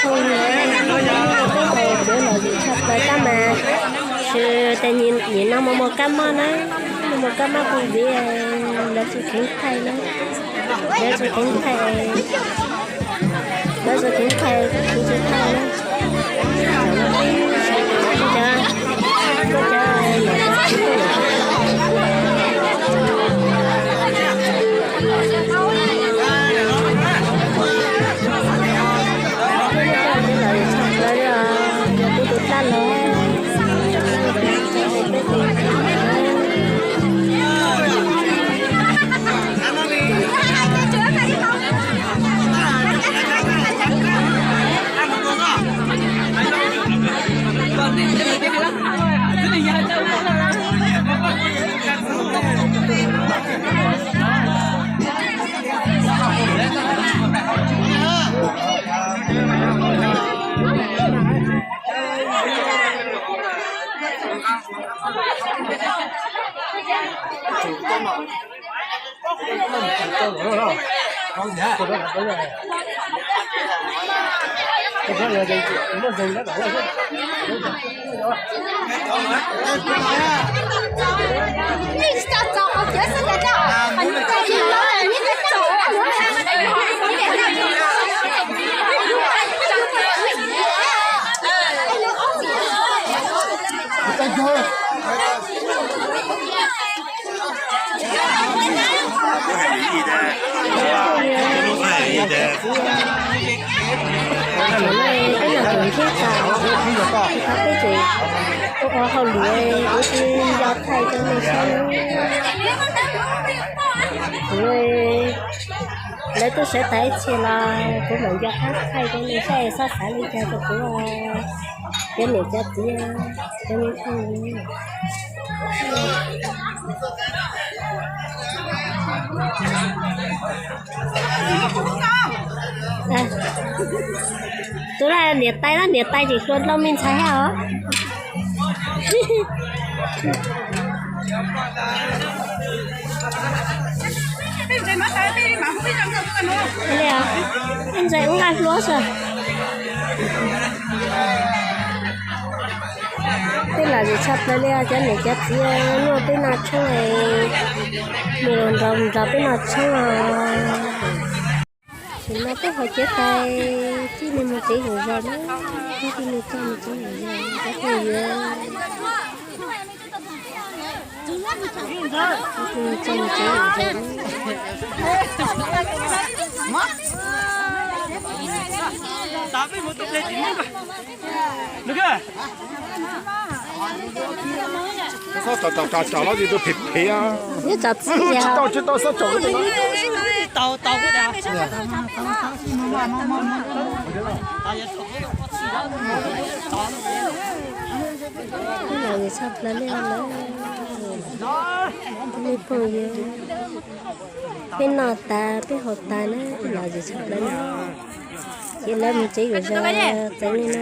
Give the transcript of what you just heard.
Phooj ywg, peb tau cov lom zem tshaj plaws tab mas, tab sis nim no muaj muaj kab mob na, muaj muaj kab mob covid, lawv tsis kheev thaij na, lawv tsis kheev thaij, lawv tsis kheev thaij, kuv tsis thaij na. Peb los tseem nrhiav tas, peb tseem ua hauj lwm, kuv tsis nco thaij rau nej saib. Kuv, lawv twb sawv tas ib txhia los kuv mam nco qab thaij rau nej saib, txhob xav li cas rau kuv, cov niam cov txiv, cov me phooj ywg. Tus niam tais, niam tais tseem hluas dua me ntxhais thiab os. Ntxhais ub nqaij hluas xwb. Peb lom zem tshaj plaws li, cov niam cov txiv nrog peb noj tshoob, nws los nrog peb noj tshoob os. Tam sim no peb ho cev tais, tib neeg mus tsev zom zaws na, tib neeg txog mus tsev zom zaws, cov phooj ywg. Tib neeg txog mus tsev zom zaws na. Txhob tsom tsom tsom los tus phem phem. Tsis tau, tsis tau, txhob tsom. Tau, tau. Peb lom zem tshaj plaws li os lawv, me phooj ywg. Peb noj tas peb haus tas na, peb lom zem tshaj plaws li. Ces lawv mus tsev zom zaws txawv li no.